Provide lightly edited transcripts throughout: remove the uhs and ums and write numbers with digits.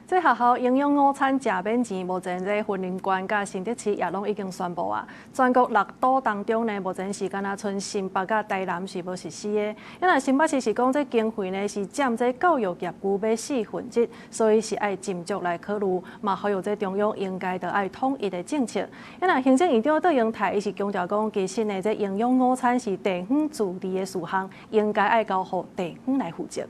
這學校營養午餐食免錢，目前這雲林縣佮新竹市也攏已經宣布啊。全國六都當中呢，目前是干焦賰新北佮台南是無實施的。因為新北市是講這經費呢是佔這教育業務欲四分之一，所以是愛斟酌來考慮，嘛呼籲這中央應該著愛統一的政策。因為行政院長卓榮泰伊是強調講，其實呢這營養午餐是地方自治的事項，應該愛交予地方來負責。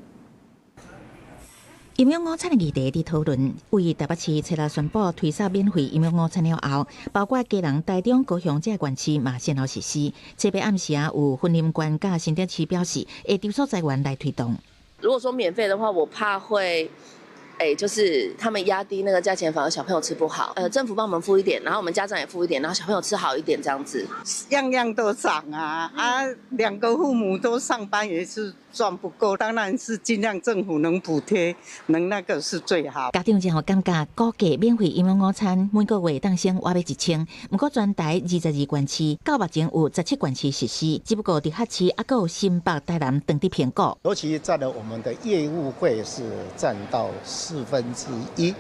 營養午餐的議題佇討論，為台北市初六宣布推銷免費營養午餐了後，包括基隆、台中、高雄這個縣市嘛先後實施。這擺暗時啊，有雲林縣佮新竹市表示會籌措資源來推動。如果說免費的話，我怕會，就是他們壓低那個價錢，反而小朋友吃不好。政府幫我們付一點，然後我們家長也付一點，然後小朋友吃好一點，這樣子。樣樣都漲啊！啊，兩個父母都上班也是賺不夠，當然是盡量政府能補貼，能那個是最好。家長真予感覺估計免費營養午餐每個月當省倚欲1000，毋過全台22縣市到目前有17縣市實施，只不過直轄市猶閣有新北、台南當佇評估。尤其佔了我們的業務費是佔到1/4，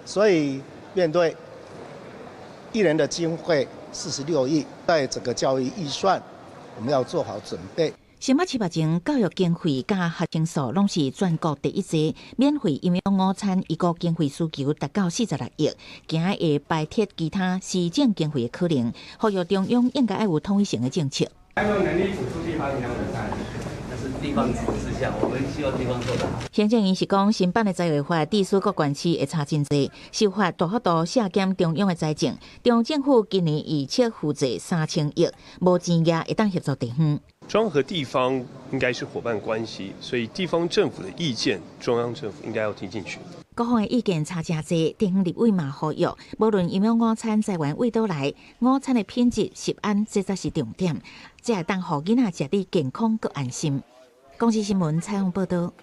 所以面對一年的經費46億，在整個教育預算，我們要做好準備。新北市目前教育經費佮學生數攏是全國第一濟，免費營養午餐一個經費需求達到46億，驚會排斥其他施政經費的可能，呼籲中央應該愛有統一性的政策。還有能力補助地方營養午餐？那是地方自治下，我們希望地方做得好。行政院是講，新版的財劃法對各縣市會差真濟，修法大幅度削減中央的財政。中央政府今年預測負債3000億，無錢也會當協助地方。中央和地方應該是夥伴關係，所以地方政府的意見，中央政府應該要聽進去。各方的意見差誠濟，地方立委嘛呼籲，無論營養午餐資源佗佗來，午餐的品質、食安，這才是重點，才會當予囡仔食得健康閣安心。公視新聞採訪報導。